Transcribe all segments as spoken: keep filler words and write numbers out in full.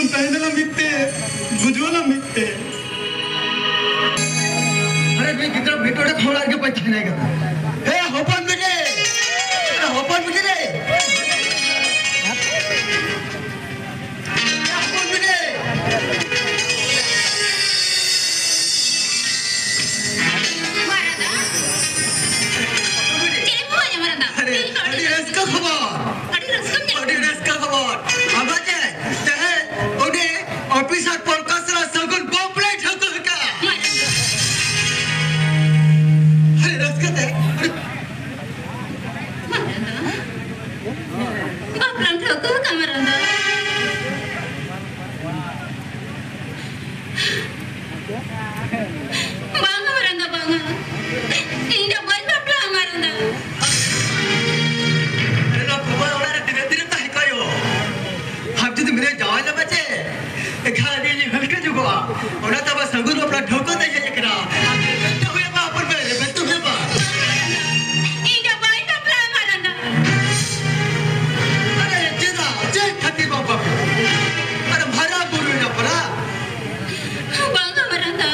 ᱛᱟᱦᱮᱱᱟᱞᱟᱝ ᱢᱤᱫᱛᱮ, ᱜᱩᱡᱩᱜ ᱟᱞᱟᱝ ᱢᱤᱫᱛᱮ᱾ ᱟᱨᱮ ᱱᱩᱭ ᱜᱤᱫᱽᱨᱟᱹ ᱵᱷᱤᱛ ᱚᱸᱰᱮ ᱠᱷᱚᱱ ᱟᱨ ᱜᱮ ᱵᱟᱭ ᱛᱟᱦᱮᱱᱟᱭ ᱠᱟᱱᱟ᱾ ᱦᱮ ᱦᱚᱯᱚᱱ ᱵᱤᱴᱤ! ᱟᱨᱮ ᱦᱚᱯᱚᱱ ᱵᱤᱴᱤ ᱨᱮ! ᱦᱮ ᱦᱚᱯᱚᱱ ᱵᱤᱴᱤ! ᱪᱮᱫ ᱮᱢ ᱦᱚᱦᱚᱭᱟ ᱢᱟᱨᱟᱝ ᱫᱟ? ᱟᱨᱮ, ᱟᱹᱰᱤ ᱨᱟᱹᱥᱠᱟᱹ ᱠᱷᱚᱵᱚᱨ᱾ ᱟᱹᱰᱤ ᱨᱟᱹᱥᱠᱟᱹᱢ ᱧᱟᱢ ᱟᱹᱰᱤ ᱨᱟᱹᱥᱠᱟᱹ ᱠᱷᱚᱵᱚᱨ᱾ ᱟᱵᱚ ᱪᱮᱫ ᱛᱮᱦᱮᱧ ᱩᱱᱤ ᱚᱯᱷᱤᱥᱟᱨ ᱯᱨᱚᱠᱟᱥ ᱥᱟᱞᱟᱜ ᱥᱟᱹᱜᱩᱱ ᱵᱟᱯᱞᱟᱭ ᱴᱷᱟᱹᱣᱠᱟᱹ ᱟᱠᱟᱫᱼᱟ᱾ ᱢᱟᱨᱟᱝ ᱫᱟ᱾ ᱟᱹᱰᱤ ᱨᱟᱹᱥᱠᱟᱹ ᱛᱮ, ᱟᱹᱰᱤ ᱢᱟᱨᱟᱝ ᱫᱟ᱾ ᱵᱟᱯᱞᱟᱢ ᱴᱷᱟᱹᱣᱠᱟᱹ ᱟᱠᱟᱫ ᱢᱟᱨᱟᱝ ᱫᱟ? ᱵᱟᱝᱟ ᱢᱟᱨᱟᱝ ᱫᱟ, ᱵᱟᱝᱟ᱾ ᱤᱧ ᱫᱚ ᱵᱟᱹᱧ ᱵᱟᱯᱞᱟᱜᱼᱟ ᱢᱟᱨᱟᱝ ᱫᱟ᱾ ᱟᱨᱮ ᱱᱚᱣᱟ ᱠᱷᱚᱵᱚᱨ ᱚᱲᱟᱜ ᱨᱮ ᱛᱤᱱᱟᱹᱜ ᱫᱤᱱᱮᱢ ᱛᱟᱦᱮᱸ ᱠᱚᱜᱼᱟ ᱭᱳ? ᱟᱢ ᱡᱩᱫᱤ ᱢᱮᱱᱟ ᱡᱟᱶᱟᱭ ᱞᱮᱱᱟ ᱪᱮ, ᱮᱱᱠᱷᱟᱱ ᱟᱹᱰᱤ ᱟᱹᱰᱤ ᱦᱟᱹᱞᱠᱟᱹ ᱧᱚᱜᱚᱜᱼᱟ᱾ ᱚᱱᱟ ᱛᱮ ᱟᱵᱚ ᱥᱟᱹᱜᱩᱱ ᱵᱟᱯᱞᱟ ᱴᱷᱟᱹᱣᱠᱟᱹ ᱛᱮ ᱦᱮᱡ ᱟᱠᱟᱱᱟ᱾ ᱟᱨ ᱨᱮᱵᱮᱱ ᱫᱚ ᱦᱩᱭᱩᱜ ᱢᱟ, ᱦᱚᱯᱚᱱ ᱢᱟᱹᱭ, ᱨᱮᱵᱮᱱ ᱫᱚ ᱦᱩᱭᱩᱜ ᱢᱟ᱾ ᱤᱧ ᱫᱚ ᱵᱟᱹᱧ ᱵᱟᱯᱞᱟᱜᱼᱟ ᱢᱟᱨᱟᱝ ᱫᱟ᱾ ᱟᱨᱮ ᱪᱮᱫᱟᱜ? ᱪᱮᱫ ᱠᱷᱟᱹᱛᱤᱨ ᱵᱟᱢ ᱵᱟᱯᱞᱟᱜᱼᱟ? ᱟᱨᱮᱢ ᱦᱟᱨᱟ ᱵᱩᱨᱩᱭᱮᱱᱟ ᱯᱟᱨᱟ᱾ ᱵᱟᱝᱟ ᱢᱟᱨᱟᱝ ᱫᱟ᱾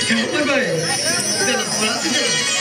ᱵᱟᱭ ᱵᱟᱭ᱾ ᱪᱟᱞᱟᱜ ᱚᱲᱟᱜ ᱛᱮ ᱪᱟᱞᱟᱜ᱾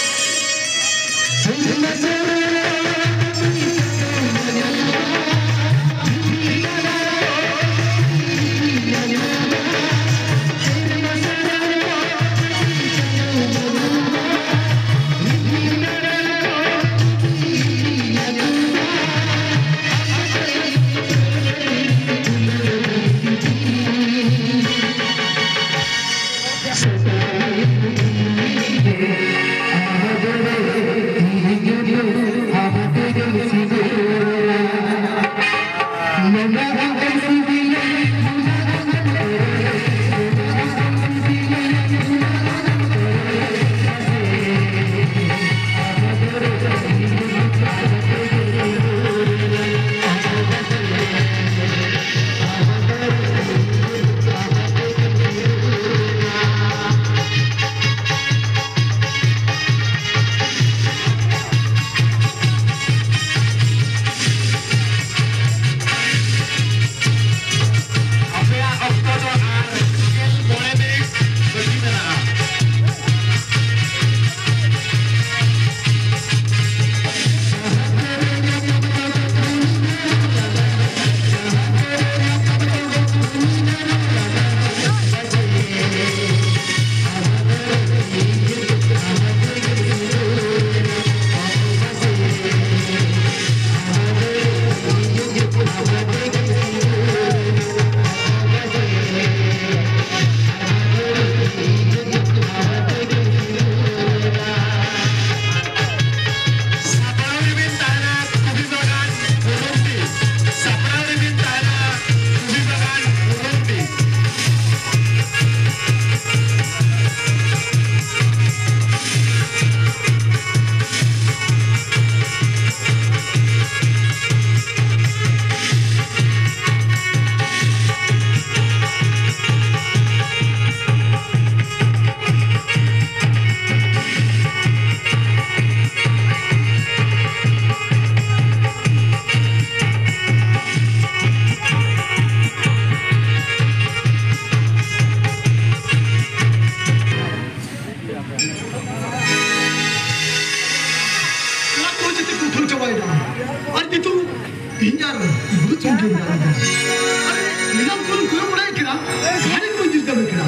ᱚᱲᱟᱜ ᱠᱚ ᱡᱚᱛᱚ ᱠᱚ ᱩᱴᱷᱟᱹᱣ ᱪᱟᱵᱟᱭᱮᱱᱟ᱾ ᱟᱨ ᱱᱤᱛᱚᱜ ᱤᱧ ᱟᱨ ᱵᱩᱨᱩ ᱪᱚᱝ ᱜᱮ ᱢᱮᱱᱟᱜ ᱞᱤᱧᱟ᱾ ᱟᱨ ᱮᱱᱟᱝ ᱠᱷᱚᱱ ᱠᱚᱭᱚᱜ ᱵᱟᱲᱟᱭᱮᱫ ᱠᱟᱱᱟ, ᱦᱟᱹᱱᱤ ᱠᱚ ᱧᱮᱞ ᱧᱟᱢᱮ ᱠᱟᱱᱟ᱾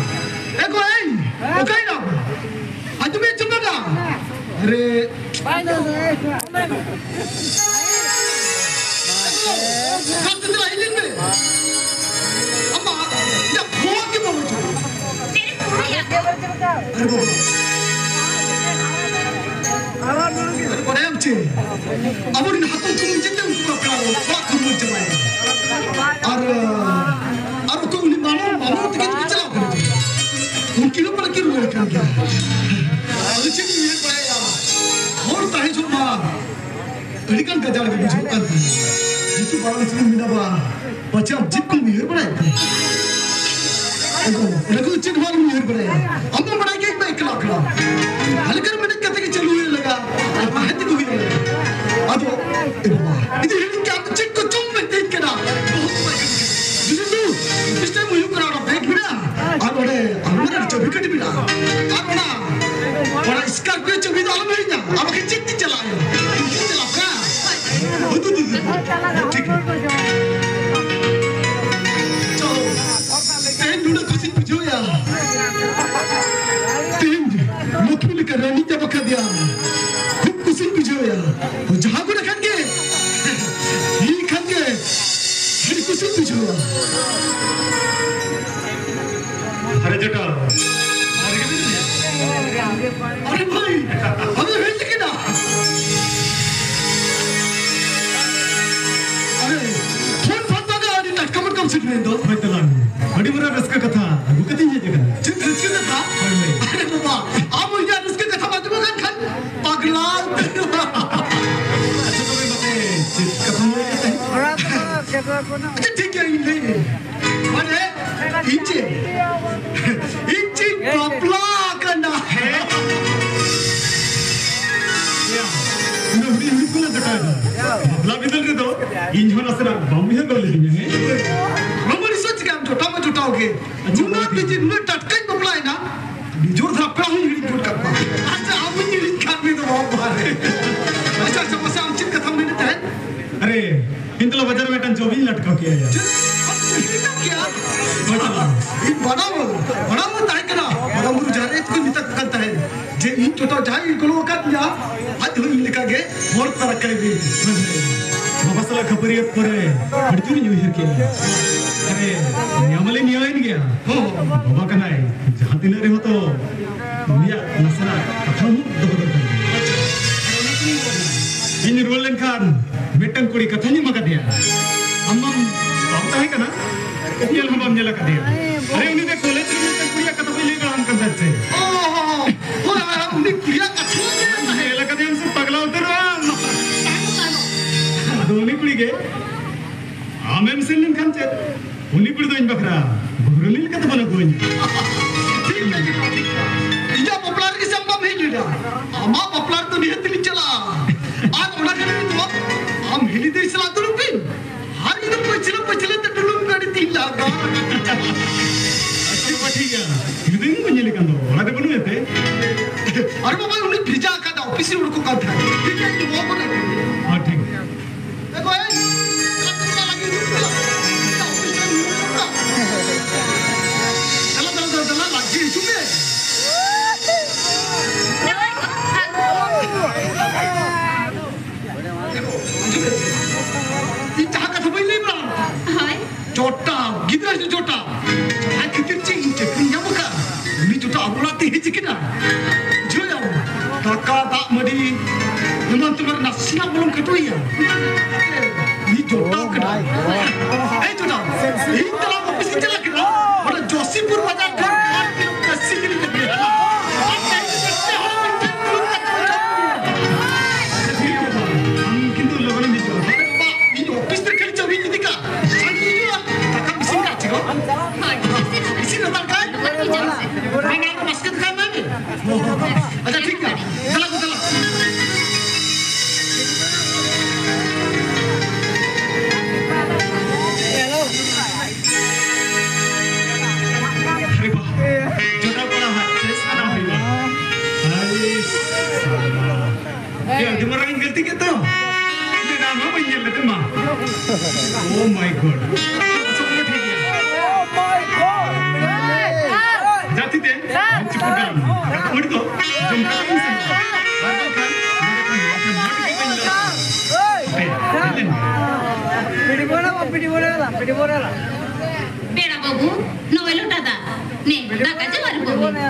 ᱮ ᱜᱚ, ᱮᱭ, ᱚᱠᱟᱭᱮᱱᱟᱢ? ᱟᱸᱡᱚᱢᱮᱫ ᱪᱚ ᱵᱟᱝᱟ? ᱟᱨᱮ, ᱮ ᱜᱚ, ᱜᱟᱛᱮ ᱫᱮᱞᱟ ᱦᱤᱡᱩᱜ ᱢᱮ᱾ ᱟᱢᱟᱜ ᱤᱧᱟᱹᱜ ᱯᱷᱳᱱ ᱜᱮ ᱵᱟᱢ ᱦᱤᱡᱩᱜᱼᱟ᱾ ᱟᱨᱮ ᱵᱟᱵᱟ᱾ ᱟᱨᱮ ᱵᱟᱰᱟᱭᱟᱢ ᱪᱮ? ᱟᱵᱚᱨᱮᱱ ᱦᱟᱛᱚᱢ ᱠᱚ ᱡᱮᱛᱮ ᱩᱱᱠᱩ ᱵᱟᱯᱞᱟ ᱚᱲᱟᱜ ᱠᱚ ᱨᱩᱣᱟᱹᱲ ᱪᱟᱵᱟᱭᱮᱱᱟ᱾ ᱟᱨ, ᱟᱨ ᱚᱠᱚᱭ ᱩᱱᱤ ᱢᱟᱢᱚ, ᱢᱟᱢᱚ ᱛᱟᱹᱠᱤᱱ ᱠᱚ ᱪᱟᱞᱟᱣ ᱠᱟᱱᱟ᱾ ᱩᱱᱠᱤᱱ ᱦᱚᱸ ᱯᱟᱞᱮ ᱠᱤᱱ ᱨᱩᱣᱟᱹᱲ ᱠᱟᱱ ᱜᱮᱭᱟ᱾ ᱟᱫᱚ ᱪᱮᱫ ᱤᱧ ᱩᱭᱦᱟᱹᱨ ᱵᱟᱲᱟᱭᱟ? ᱦᱚᱲ ᱛᱟᱦᱮᱸ ᱡᱚᱦᱚᱜ ᱢᱟ ᱟᱹᱰᱤ ᱜᱟᱱ ᱜᱟᱡᱟᱲ ᱜᱮ ᱵᱩᱡᱷᱟᱹᱜ ᱠᱟᱱ ᱛᱟᱦᱮᱸ᱾ ᱱᱤᱛᱚᱜ ᱵᱟᱨᱟᱝ ᱥᱮᱫ ᱢᱮᱱᱟ ᱵᱟ, ᱯᱟᱪᱷᱮ ᱟᱢ ᱪᱮᱫ ᱠᱚᱢ ᱩᱭᱦᱟᱹᱨ ᱵᱟᱲᱟᱭᱮᱫ ᱛᱟᱦᱮᱸ? ᱮᱠᱫᱚᱢ, ᱚᱱᱟ ᱠᱚᱫᱚ ᱪᱮᱫ ᱦᱚᱸ ᱟᱞᱚᱢ ᱩᱭᱦᱟᱹᱨ ᱵᱟᱲᱟᱭᱟ᱾ ᱟᱢ ᱫᱚ ᱵᱟᱲᱟᱭ ᱜᱮᱭᱟ ᱤᱧ ᱢᱟ ᱮᱠᱞᱟ ᱮᱠᱞᱟ᱾ ᱦᱟᱞᱠᱟᱨ ᱢᱮᱱᱮᱡ ᱠᱟᱛᱮ ᱜᱮ ᱪᱟᱹᱞᱩ ᱦᱩᱭᱩᱜ ᱞᱟᱜᱟ, ᱟᱨ ᱛᱟᱦᱮᱸ ᱛᱮᱜᱮ ᱦᱩᱭᱩᱜ ᱞᱟᱜᱟ᱾ ᱟᱫᱚ, ᱮ ᱵᱟᱵᱟ, ᱤᱧ ᱫᱚ ᱦᱤᱲᱤᱧ ᱠᱮᱫ ᱟᱢ ᱪᱮᱫ ᱠᱚ ᱪᱚᱝ ᱢᱮᱛᱟᱹᱧ ᱠᱟᱱᱟ᱾ ᱵᱚᱦᱩᱛ ᱵᱟᱭ ᱦᱤᱲᱤᱧ ᱠᱮᱫᱟ᱾ ᱵᱤᱡᱩ ᱫᱩ, ᱢᱤᱫᱴᱮᱱ ᱦᱩᱭᱩᱜ ᱠᱟᱱᱟ, ᱚᱱᱟ ᱵᱮᱜᱽ ᱢᱮᱱᱟᱜᱼᱟ, ᱟᱨ ᱚᱸᱰᱮ ᱟᱞᱢᱟᱨᱟ ᱨᱮ ᱪᱟᱹᱵᱤ ᱠᱟᱹᱴᱤ ᱢᱮᱱᱟᱜᱼᱟ᱾ ᱟᱨ ᱚᱱᱟ, ᱚᱱᱟ ᱥᱠᱚᱨᱯᱤᱭᱳ ᱪᱟᱹᱵᱤ ᱫᱚ ᱟᱞᱚᱢ ᱦᱤᱲᱤᱧᱟ᱾ ᱟᱢ ᱵᱟᱠᱷᱟᱱ ᱪᱮᱫ ᱛᱮ ᱪᱟᱞᱟᱜ ᱦᱩᱭᱩᱜᱼᱟ? ᱪᱮᱫ ᱛᱮ ᱪᱟᱞᱟᱜ ᱠᱟᱱᱟ? ᱦᱩᱫᱩ, ᱦᱩᱫᱩ, ᱦᱩᱫᱩ᱾ ᱴᱷᱤᱠ᱾ ᱪᱚᱞᱚ᱾ ᱛᱮᱦᱮᱧ ᱱᱩᱱᱟᱹᱜ ᱠᱩᱥᱤᱧ ᱵᱩᱡᱷᱟᱹᱣᱮᱫᱼᱟ᱾ ᱛᱮᱦᱮᱧ ᱞᱚᱠᱷᱢᱤ ᱞᱮᱠᱟ ᱨᱟᱱᱤ ᱪᱟᱵᱟ ᱠᱟᱫᱮᱭᱟ᱾ ᱠᱷᱩᱵ ᱠᱩᱥᱤᱧ ᱵᱩᱡᱷᱟᱹᱣᱮᱫᱼᱟ᱾ ᱡᱟᱦᱟᱸ ᱜᱚᱰᱟ ᱠᱷᱟᱱ ᱜᱮ, ᱤᱧ ᱠᱷᱟᱱ ᱜᱮ ᱟᱹᱰᱤ ᱠᱩᱥᱤᱧ ᱵᱩᱡᱷᱟᱹᱣᱟ᱾ ᱟᱨᱮ ᱡᱚᱴᱟᱣ, ᱟᱨᱮ ᱵᱷᱟᱹᱭ, ᱟᱢ ᱫᱚ ᱦᱮᱡ ᱠᱟᱱᱟ? ᱟᱨᱮ, ᱯᱷᱳᱱ ᱯᱷᱟᱱ ᱵᱟᱝᱟ, ᱟᱹᱰᱤ ᱴᱟᱴᱠᱟ ᱢᱟᱴᱠᱟᱢ ᱥᱮᱴᱮᱨᱮᱱ ᱫᱚ᱾ ᱦᱳᱭ ᱛᱟᱞᱟᱝ, ᱟᱹᱰᱤ ᱢᱟᱨᱟᱝ ᱨᱟᱹᱥᱠᱟᱹ ᱠᱟᱛᱷᱟ ᱟᱹᱜᱩ ᱠᱟᱛᱮᱧ ᱦᱮᱡ ᱟᱠᱟᱱᱟ᱾ ᱪᱮᱫ ᱨᱟᱹᱥᱠᱟᱹ ᱠᱟᱛᱷᱟ? ᱦᱳᱭ, ᱦᱳᱭ᱾ ᱟᱨᱮ ᱵᱟᱵᱟ, ᱟᱢ ᱤᱧᱟᱹᱜ ᱨᱟᱹᱥᱠᱟᱹ ᱠᱟᱛᱷᱟ ᱵᱟᱢ ᱟᱸᱡᱚᱢ ᱠᱟᱱ ᱠᱷᱟᱱ ᱯᱟᱜᱽᱞᱟ ᱩᱛᱟᱹᱨᱚᱜᱼᱟ᱾ ᱟᱪᱪᱷᱟ, ᱛᱚᱵᱮ ᱢᱟᱥᱮ, ᱪᱮᱫ ᱠᱟᱛᱷᱟᱢ ᱞᱟᱹᱭ ᱠᱮᱫ ᱛᱟᱦᱮᱸᱫ? ᱟᱪᱪᱷᱟ, ᱴᱷᱤᱠ ᱜᱮᱭᱟ, ᱤᱧ ᱞᱟᱹᱭ ᱟᱹᱧ᱾ ᱢᱟᱱᱮ, ᱤᱧ ᱪᱮᱫ? ᱤᱧ ᱪᱮᱫ ᱵᱟᱯᱞᱟ ᱟᱠᱟᱱᱟ? ᱦᱮᱸ? ᱤᱧ ᱫᱚ ᱦᱩᱰᱤᱧ ᱦᱩᱰᱤᱧ ᱠᱷᱚᱱᱟᱜ ᱡᱚᱴᱟᱣ ᱮᱱᱟ᱾ ᱵᱟᱯᱞᱟ ᱵᱤᱫᱟᱹᱞ ᱨᱮᱫᱚ ᱤᱧ ᱦᱚᱸ ᱱᱟᱥᱮᱱᱟᱜ ᱵᱟᱢ ᱩᱭᱦᱟᱹᱨ ᱜᱚᱫ ᱞᱤᱫᱤᱧᱟ, ᱦᱮᱸ? ᱵᱟᱵᱟ, ᱱᱤᱥᱪᱚᱭ ᱪᱤᱠᱟᱹᱢ ᱡᱚᱴᱟᱣ ᱢᱟ ᱡᱚᱴᱟᱣ ᱜᱮ᱾ ᱟᱪᱪᱷᱟ, ᱱᱩᱱᱟᱹᱜ ᱵᱟᱵᱟ᱾ ᱵᱤᱡᱤ, ᱱᱩᱱᱟᱹᱜ ᱴᱟᱴᱠᱟᱧ ᱵᱟᱯᱞᱟᱭᱮᱱᱟ, ᱡᱳᱨ ᱫᱷᱟᱨᱟ ᱯᱮᱲᱟ ᱦᱚᱸᱧ ᱦᱤᱲᱤᱧ ᱜᱚᱫ ᱠᱟᱜ ᱠᱚᱣᱟ᱾ ᱞᱟᱴᱠᱟᱣ ᱠᱮᱜᱼᱟ ᱭᱟ᱾ ᱪᱮᱫ? ᱟᱢ ᱪᱮᱫ ᱮᱢ ᱢᱮᱛᱟ ᱠᱮᱜᱼᱟ? ᱦᱳᱭ ᱪᱟᱞᱟᱜ ᱢᱮ᱾ ᱤᱧ ᱵᱟᱰᱟᱭ ᱵᱟᱹᱱᱩᱧ᱾ ᱵᱟᱰᱟᱭ ᱵᱟᱹᱱᱩᱧ ᱛᱟᱦᱮᱸ ᱠᱟᱱᱟ᱾ ᱵᱟᱰᱟᱭ ᱵᱟᱹᱱᱩᱧ ᱡᱟᱦᱟᱸ ᱨᱮ ᱤᱧ ᱠᱚ ᱢᱮᱛᱟ ᱠᱚ ᱠᱟᱱ ᱛᱟᱦᱮᱸᱫ ᱡᱮ ᱤᱧ ᱴᱚᱴᱷᱟ ᱡᱟᱦᱟᱸᱭ ᱜᱚᱲᱚ ᱟᱠᱟᱫᱤᱧᱟ, ᱟᱡ ᱦᱚᱸ ᱤᱧ ᱞᱮᱠᱟ ᱜᱮ ᱦᱚᱲ ᱛᱟᱨᱟ ᱠᱟᱭ ᱵᱤᱱ᱾ ᱵᱟᱵᱟ ᱥᱟᱞᱟᱜ ᱠᱷᱟᱹᱯᱟᱹᱨᱤᱭᱟᱹ ᱯᱚᱨᱮ ᱟᱹᱰᱤ ᱡᱳᱨᱤᱧ ᱩᱭᱦᱟᱹᱨ ᱠᱮᱜᱼᱟ᱾ ᱟᱨᱮ, ᱱᱤᱭᱟᱹ ᱢᱟᱞᱮ ᱱᱤᱭᱟᱹᱣᱮᱱ ᱜᱮᱭᱟ᱾ ᱦᱚᱸ᱾ ᱵᱟᱵᱟ ᱠᱟᱱᱟᱭ, ᱡᱟᱦᱟᱸ ᱛᱤᱱᱟᱹᱜ ᱨᱮᱦᱚᱸ ᱛᱚ ᱩᱱᱤᱭᱟᱜ ᱱᱟᱥᱮᱱᱟᱜ ᱠᱟᱛᱷᱟ ᱦᱚᱸ ᱫᱚᱦᱚ ᱫᱚᱨᱠᱟᱨ ᱠᱟᱱᱟ᱾ ᱤᱧ ᱨᱩᱣᱟᱹᱲ ᱞᱮᱱᱠᱷᱟᱱ ᱢᱤᱫᱴᱟᱝ ᱠᱩᱲᱤ ᱠᱟᱛᱷᱟᱧ ᱮᱢ ᱟᱠᱟᱫᱮᱭᱟ, ᱟᱢ ᱢᱟᱢ ᱵᱟᱢ ᱛᱟᱦᱮᱸ ᱠᱟᱱᱟ, ᱧᱮᱞ ᱦᱚᱸ ᱵᱟᱢ ᱧᱮᱞ ᱟᱠᱟᱫᱮᱭᱟ᱾ ᱟᱨᱮ, ᱩᱱᱤ ᱫᱚ ᱠᱚᱞᱮᱡᱽ ᱨᱮ ᱢᱤᱫᱴᱟᱝ ᱠᱩᱲᱤᱭᱟᱜ ᱠᱟᱛᱷᱟ ᱵᱟᱹᱧ ᱞᱟᱹᱭ ᱵᱟᱲᱟ ᱟᱢ ᱠᱟᱱ ᱛᱟᱦᱮᱸᱫ ᱥᱮ? ᱚ, ᱦᱚᱸ, ᱦᱚᱸ, ᱦᱚᱸ, ᱩᱱᱤ ᱠᱩᱲᱤᱭᱟᱜ ᱠᱟᱛᱷᱟ ᱵᱟᱹᱧ ᱞᱟᱹᱭ ᱟᱢ ᱛᱟᱦᱮᱸᱫ᱾ ᱧᱮᱞ ᱟᱠᱟᱫᱮᱭᱟᱢ ᱥᱮ ᱯᱟᱜᱽᱞᱟ ᱩᱛᱟᱹᱨᱚᱜ ᱟᱢ᱾ ᱛᱟᱦᱮᱸ ᱫᱚ ᱛᱟᱦᱮᱸ ᱫᱚ᱾ ᱟᱫᱚ ᱩᱱᱤ ᱠᱩᱲᱤ ᱜᱮ ᱟᱢᱮᱢ ᱥᱮᱱ ᱞᱮᱱᱠᱷᱟᱱ ᱪᱮᱫ? ᱩᱱᱤ ᱠᱩᱲᱤ ᱫᱚ ᱤᱧ ᱵᱟᱠᱷᱨᱟ ᱵᱟᱹᱦᱩᱨᱟᱹᱱᱤ ᱞᱮᱠᱟᱛᱮ ᱵᱟᱹᱱᱩᱜ ᱠᱚᱣᱟᱧ᱾ ᱴᱷᱤᱠ ᱜᱮᱭᱟ, ᱴᱷᱤᱠ ᱜᱮᱭᱟ, ᱴᱷᱤᱠ ᱜᱮᱭᱟ᱾ ᱤᱧᱟᱹᱜ ᱵᱟᱯᱞᱟ ᱨᱮᱜᱮ ᱥᱮ ᱟᱢ ᱵᱟᱢ ᱦᱮᱡ ᱞᱮᱱᱟ? ᱟᱢᱟᱜ ᱵᱟᱯᱞᱟ ᱨᱮᱫᱚ ᱱᱤᱦᱟᱹᱛ ᱤᱧ ᱪᱟᱞᱟᱜᱼᱟ᱾ ᱟᱨ ᱚᱱᱟ ᱠᱷᱟᱹᱛᱤᱨ ᱫᱚ ᱟᱢ ᱦᱤᱞᱤ ᱫᱟᱹᱭ ᱥᱟᱞᱟᱜ ᱫᱩᱲᱩᱵ ᱵᱤᱱ᱾ ᱟᱨ ᱤᱧ ᱫᱚ ᱯᱟᱹᱪᱷᱞᱟᱹ ᱯᱟᱹᱪᱷᱞᱟᱹ ᱛᱮ ᱰᱩᱞᱩᱝ ᱜᱟᱹᱰᱤ ᱛᱤᱧ ᱞᱟᱜᱟ᱾ ᱟᱪᱪᱷᱟ, ᱴᱷᱤᱠ ᱜᱮᱭᱟ᱾ ᱦᱤᱞᱤ ᱫᱟᱹᱭ ᱵᱟᱹᱧ ᱧᱮᱞᱮ ᱠᱟᱱ ᱫᱚ, ᱚᱲᱟᱜ ᱨᱮ ᱵᱟᱹᱱᱩᱭᱟ ᱛᱮ? ᱟᱨᱮ ᱵᱟᱵᱟ, ᱩᱱᱤ ᱵᱷᱮᱡᱟ ᱟᱠᱟᱫᱟ, ᱚᱯᱷᱤᱥ ᱨᱮ ᱩᱰᱩᱠᱚᱜ ᱠᱟᱱ ᱛᱟᱦᱮᱸᱫ᱾ ᱴᱷᱤᱠ ᱜᱮᱭᱟ, ᱤᱧ ᱦᱚᱦᱚ ᱜᱚᱫ ᱟᱭ ᱠᱟᱹᱱᱟᱹᱧ᱾ ᱦᱮᱸ, ᱴᱷᱤᱠ ᱜᱮᱭᱟ᱾ ᱮ ᱜᱚᱭ, ᱪᱟᱞᱟᱜ ᱛᱮ ᱞᱟᱜᱤ ᱦᱤᱡᱩᱜ ᱯᱮ᱾ ᱚᱯᱷᱤᱥ ᱨᱮ ᱦᱤᱡᱩᱜ ᱯᱮ᱾ ᱫᱮᱞᱟ, ᱫᱮᱞᱟ, ᱫᱮᱞᱟ, ᱫᱮᱞᱟ, ᱞᱟᱜᱤ ᱦᱤᱡᱩᱜ ᱯᱮ᱾ ᱤᱧ ᱡᱟᱦᱟᱸ ᱠᱟᱛᱷᱟ ᱵᱟᱹᱧ ᱞᱟᱹᱭ ᱵᱟᱲᱟ ᱟᱢ ᱠᱟᱱᱟ? ᱦᱳᱭ᱾ ᱡᱚᱴᱟᱣ, ᱜᱤᱫᱽᱨᱟᱹ ᱡᱚᱴᱟᱣ᱾ ᱡᱟᱦᱟᱸ ᱠᱷᱟᱹᱛᱤᱨ ᱪᱮ ᱤᱧ ᱪᱟᱹᱠᱨᱤᱧ ᱧᱟᱢ ᱟᱠᱟᱫ, ᱩᱱᱤ ᱡᱚᱴᱟᱣ ᱟᱵᱚ ᱚᱲᱟᱜ ᱛᱮ ᱦᱮᱡ ᱟᱠᱟᱱᱟ᱾ ᱵᱩᱡᱷᱟᱹᱣ ᱫᱟᱠᱟ, ᱫᱟᱜ, ᱢᱟᱹᱰᱤ, ᱮᱢᱟᱱ ᱛᱮᱢᱟᱱ ᱱᱟᱥᱮᱱᱟᱜ ᱵᱚᱞᱚᱱ ᱠᱟᱹᱴᱩᱭᱟ᱾ ᱩᱱᱤ ᱡᱚᱴᱟᱣ ᱠᱟᱱᱟ᱾ ᱮᱭ ᱡᱚᱴᱟᱣ, ᱤᱧ ᱛᱟᱞᱟ ᱚᱯᱷᱤᱥ ᱤᱧ ᱪᱟᱞᱟᱜ ᱠᱟᱱᱟ᱾ ᱚᱱᱟ ᱡᱳᱥᱤᱯᱩᱨ ᱵᱟᱡᱟᱨ ᱠᱷᱚᱱ ᱵᱟᱨ ᱠᱤᱞᱳ ᱠᱟᱹᱥᱤ ᱡᱤᱞ ᱞᱮ ᱟᱹᱜᱩᱭᱟ᱾ ᱟᱨ ᱛᱮᱦᱮᱧ ᱫᱚ ᱡᱚᱛᱚ ᱦᱚᱲ ᱢᱤᱫᱴᱷᱮᱱ ᱫᱩᱲᱩᱵ ᱠᱟᱛᱮ ᱵᱚᱱ ᱡᱚᱢ ᱧᱩᱭᱟ᱾ ᱟᱢ ᱠᱤᱱᱛᱩ ᱞᱚᱜᱚᱱ ᱮᱢ ᱦᱤᱡᱩᱜᱼᱟ᱾ ᱟᱨᱮ ᱵᱟᱵᱟ, ᱤᱧ ᱚᱯᱷᱤᱥ ᱨᱮ ᱠᱷᱟᱹᱞᱤ ᱪᱟᱹᱵᱤᱧ ᱤᱫᱤ ᱠᱟᱜ᱾ ᱥᱟᱺᱜᱤᱧ ᱦᱤᱡᱩᱜᱼᱟ᱾ ᱫᱟᱠᱟᱢ ᱤᱥᱤᱱ ᱠᱟᱜ ᱪᱮ ᱜᱚ? ᱦᱳᱭ᱾ ᱤᱥᱤᱱ ᱦᱟᱛᱟᱲ ᱠᱟᱜ᱾ ᱢᱟᱱᱮ ᱵᱟᱥᱠᱮ ᱫᱟᱠᱟ ᱮᱢᱟᱭ ᱢᱮ᱾ ᱟᱪᱪᱷᱟ, ᱴᱷᱤᱠ ᱜᱮᱭᱟ᱾ ᱫᱮᱞᱟ ᱜᱚ, ᱫᱮᱞᱟ᱾ ᱟᱨᱮ ᱵᱟ, ᱡᱚᱴᱟᱣ ᱠᱚᱲᱟ ᱦᱟᱸᱜ ᱪᱮᱫ ᱥᱟᱱᱟ ᱦᱩᱭᱩᱜᱼᱟ? ᱟᱨᱮ ᱥᱟᱞᱟ᱾ ᱮ, ᱟᱹᱰᱤ ᱢᱟᱨᱟᱝ ᱤᱧ ᱜᱟᱹᱞᱛᱤ ᱠᱮᱫ ᱫᱚ᱾ ᱤᱧ ᱫᱚ ᱱᱟᱣᱟ ᱢᱟ ᱵᱟᱹᱧ ᱧᱮᱞ ᱞᱮᱫᱮ ᱢᱟ᱾ Oh my God. ᱟᱪᱪᱷᱟ, ᱚᱱᱟ ᱴᱷᱤᱠ ᱜᱮᱭᱟ᱾ ᱡᱟᱹᱛᱤ ᱛᱮ ᱪᱩᱯᱩᱨ ᱠᱟᱱᱟ᱾ ᱩᱱᱤ ᱫᱚ ᱡᱚᱢ ᱠᱟᱛᱮ ᱵᱚᱱ ᱥᱮᱱᱚᱜᱼᱟ᱾ ᱟᱨ ᱵᱟᱝᱠᱷᱟᱱ ᱱᱚᱰᱮ ᱠᱷᱚᱱ ᱱᱚᱛᱮ ᱢᱚᱴ ᱜᱮ ᱵᱟᱹᱧ ᱞᱟᱹᱭᱟ᱾ ᱦᱟᱯᱮ, ᱧᱮᱞ ᱞᱮᱢ᱾ ᱯᱮᱲᱟ ᱵᱟᱹᱵᱩ, ᱱᱚᱜᱼᱚᱭ ᱞᱚᱴᱟ ᱫᱟᱜ᱾ ᱱᱮ, ᱫᱟᱠᱟ ᱡᱚᱢ ᱟᱨ ᱵᱚᱱ ᱧᱩᱭᱟ᱾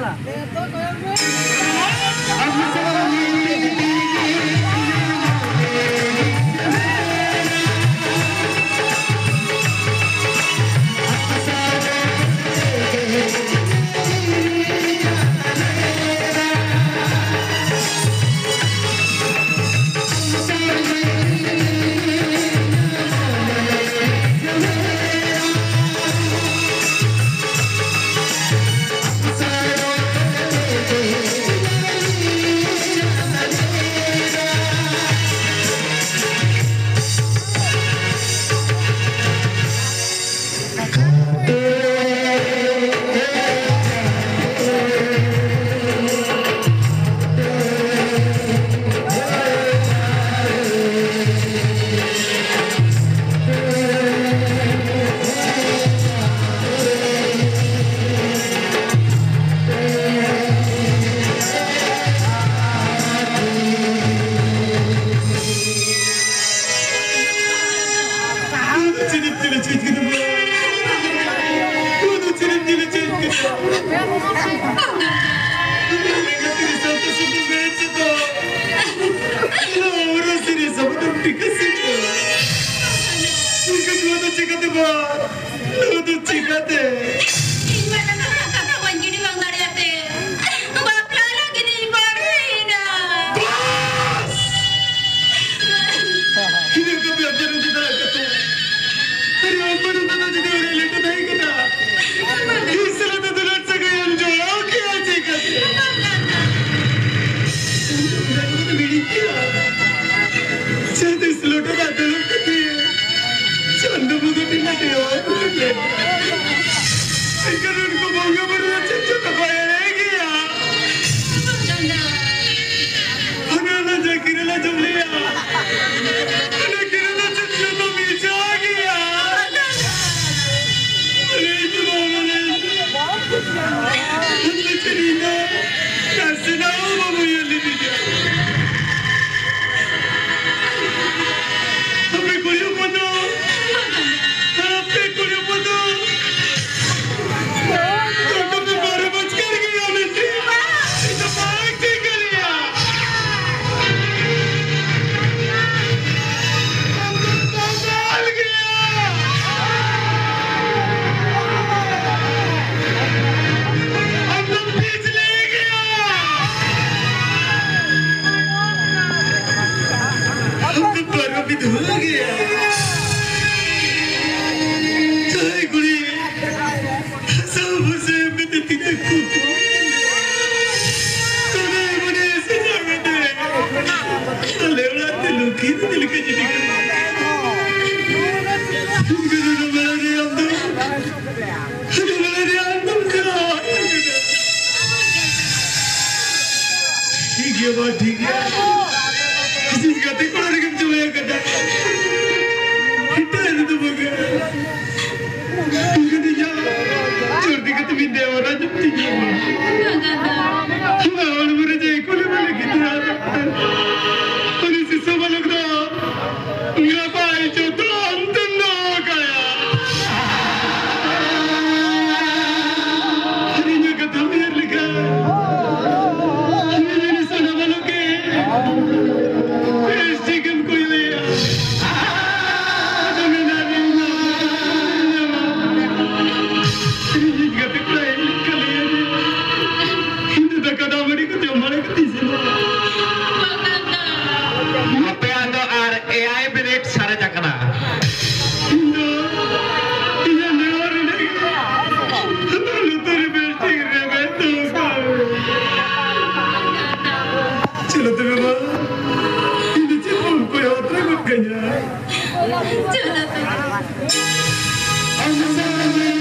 ᱱᱚᱣᱟ ᱫᱚ ᱪᱤᱠᱟᱹᱛᱮ ᱵᱟᱯᱞᱟ ᱞᱟᱹᱜᱤᱫ ᱤᱧ ᱵᱟᱹᱧ ᱞᱟᱹᱭ ᱫᱟᱲᱮᱭᱟᱜ ᱠᱟᱱᱟ᱾ ᱱᱚᱣᱟ ᱫᱚ ᱪᱤᱠᱟᱹᱛᱮ? ᱤᱧ ᱢᱟ ᱱᱟᱦᱟᱜ ᱠᱟᱛᱷᱟ ᱵᱟᱹᱧ ᱜᱤᱰᱤ ᱵᱟᱝ ᱫᱟᱲᱮᱭᱟᱛᱮ ᱵᱟᱯᱞᱟ ᱞᱟᱹᱜᱤᱫ ᱤᱧ ᱵᱟᱹᱲᱛᱤᱭᱮᱱᱟ᱾ ᱵᱟᱥ! ᱤᱱᱟᱹ ᱠᱚ ᱵᱮᱯᱟᱨ ᱤᱫᱤ ᱫᱟᱲᱮ ᱠᱟᱛᱮ ᱟᱨ ᱟᱢ ᱵᱟᱹᱱᱩᱜ ᱛᱟᱞᱟ ᱡᱩᱫᱤ ᱚᱲᱟᱜ ᱞᱮᱴᱚ ᱛᱟᱦᱮᱸ ᱠᱟᱱᱟ, ᱤᱧ ᱥᱟᱞᱟᱜ ᱫᱚ ᱫᱩᱞᱟᱹᱲ ᱥᱟᱹᱜᱟᱹᱭ ᱮᱢ ᱡᱚᱲᱟᱣ ᱠᱮᱭᱟ ᱪᱤᱠᱟᱹᱛᱮ? ᱩᱱᱟᱹᱜ ᱩᱰᱟᱹᱝ ᱵᱚᱱ ᱦᱤᱲᱤᱧ ᱠᱮᱭᱟ᱾ ᱡᱟᱦᱟᱸ ᱛᱤᱥ ᱞᱚᱴᱟ ᱫᱟᱜ ᱫᱩᱞᱩᱢ ᱠᱟᱛᱮ ᱪᱟᱸᱫᱚ ᱵᱚᱸᱜᱟ ᱴᱷᱮᱱ ᱱᱟᱴᱮᱭᱟ᱾ ᱜᱮ ᱵᱟᱝ ᱴᱷᱤᱠ ᱜᱮᱭᱟ᱾ ᱤᱥᱤᱱ ᱠᱟᱛᱮ ᱠᱚᱲᱟ ᱨᱮᱜᱮᱢ ᱡᱟᱶᱟᱭ ᱟᱠᱟᱫᱟ᱾ ᱮᱴᱟᱜ ᱨᱮᱫᱚ ᱵᱟᱝᱟ᱾ ᱤᱧ ᱠᱟᱹᱴᱤᱡ ᱡᱟ ᱡᱚᱞᱫᱤ ᱠᱟᱛᱮ ᱵᱤᱱ ᱫᱮᱣᱨᱟ ᱡᱚᱢ ᱛᱤᱧᱟ᱾ ᱚᱱᱟ ᱦᱚᱲᱢᱚ ᱨᱮ ᱡᱮ ᱠᱩᱞᱤ ᱵᱟᱞᱮ ᱜᱤᱫᱽᱨᱟᱹ᱾ ᱩᱱᱤ ᱥᱤᱥᱩ ᱵᱟᱞᱚᱠ ᱫᱚ ᱱᱟᱯᱟᱭ ᱡᱚᱛᱚᱱ ᱛᱮᱢ ᱫᱚᱦᱚ ᱠᱟᱭᱟ᱾ ᱟᱨ ᱤᱧᱟᱹᱜ ᱠᱟᱛᱷᱟᱢ ᱩᱭᱦᱟᱹᱨ ᱞᱮᱠᱷᱟᱱ, ᱤᱧ ᱡᱩᱫᱤ ᱥᱟᱱᱟ ᱵᱟᱹᱱᱩᱜ ᱜᱮ, ᱵᱮᱥ ᱴᱷᱤᱠᱮᱢ ᱠᱚᱭᱚᱜ ᱮᱭᱟ᱾ ᱟᱫᱚ ᱢᱮᱱᱟ ᱤᱧ ᱫᱚ, ᱤᱧ ᱜᱟᱛᱮ ᱠᱚᱲᱟ ᱦᱮᱡ ᱞᱮᱱᱠᱷᱟᱱ ᱞᱟᱹᱭ ᱟᱹᱧ, ᱤᱧ ᱫᱚ ᱫᱟᱠᱟ ᱫᱟᱜ ᱢᱟᱹᱰᱤ ᱠᱚ ᱡᱚᱢ ᱵᱟᱲᱟ ᱠᱟᱛᱮ ᱤᱧ ᱥᱮᱱᱚᱜᱼᱟ᱾ ᱟᱯᱮᱭᱟᱜ ᱫᱚ ᱟᱨ ᱮᱭᱟᱭ ᱢᱤᱱᱤᱴ ᱥᱟᱨᱮᱡ ᱟᱠᱟᱱᱟ᱾ ᱤᱧ ᱫᱚ ᱤᱧᱟᱹᱜ ᱱᱮᱦᱚᱨ ᱨᱮᱱᱟᱜ ᱜᱮ ᱞᱩᱛᱩᱨ ᱨᱮ ᱵᱮᱥ ᱴᱷᱤᱠ ᱨᱮᱵᱮᱫ ᱫᱚᱦᱚ ᱠᱟᱜ ᱢᱮ᱾ ᱪᱚᱞᱚ ᱛᱚᱵᱮ ᱢᱟ, ᱤᱧ ᱫᱚ ᱪᱮᱫ ᱵᱚᱱ ᱠᱚᱭᱚᱜ ᱛᱟᱨᱟ ᱜᱚᱫ ᱠᱟᱹᱧᱟ᱾ ᱪᱚᱞᱚ ᱛᱚᱵᱮ᱾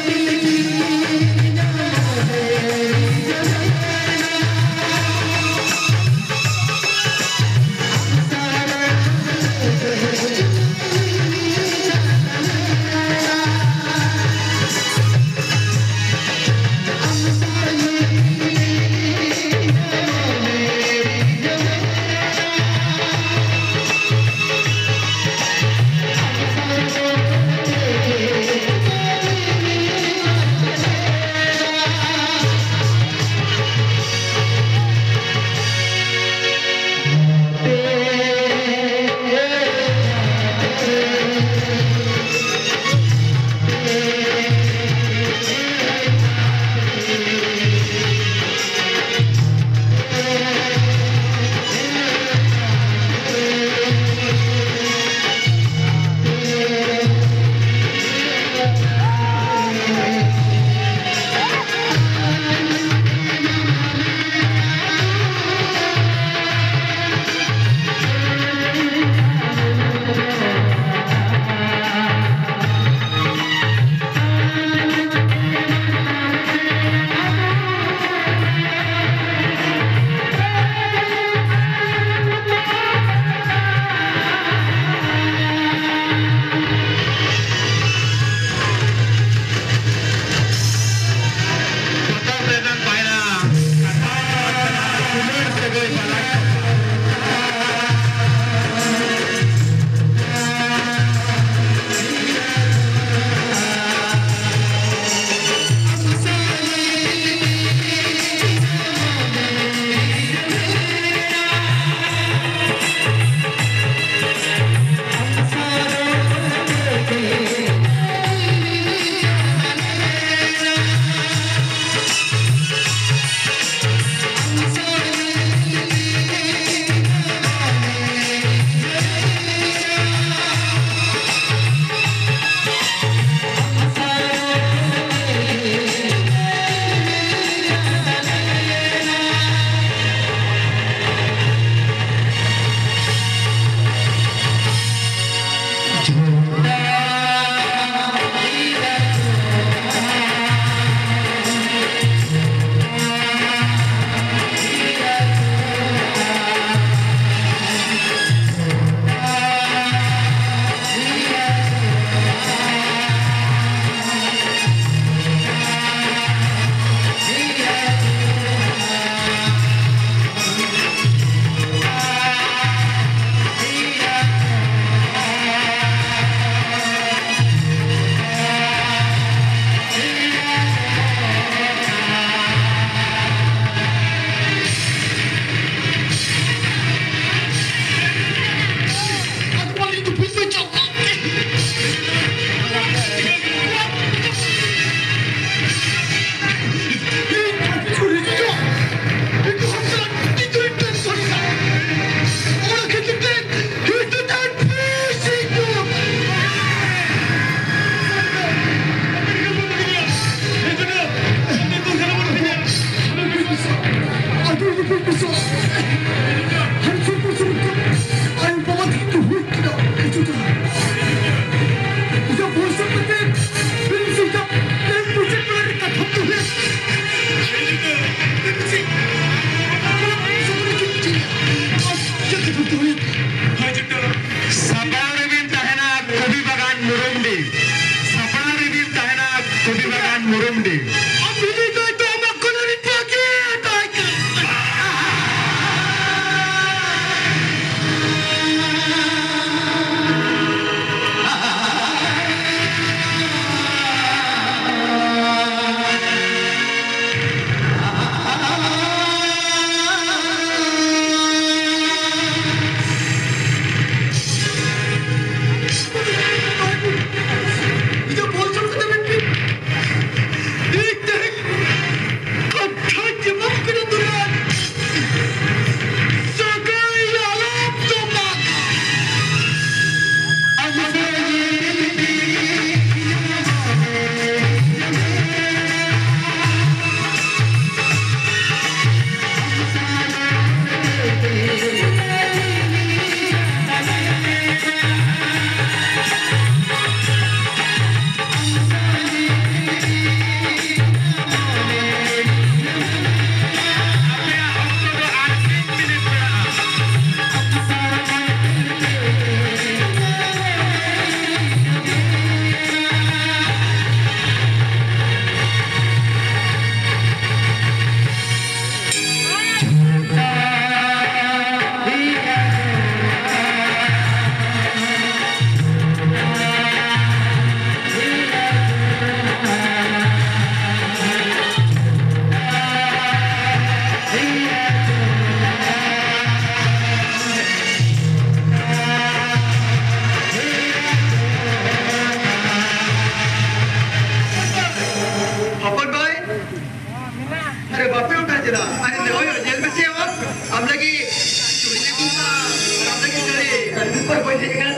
ᱵᱟᱹᱧ ᱦᱮᱡ ᱟᱠᱟᱱᱟ,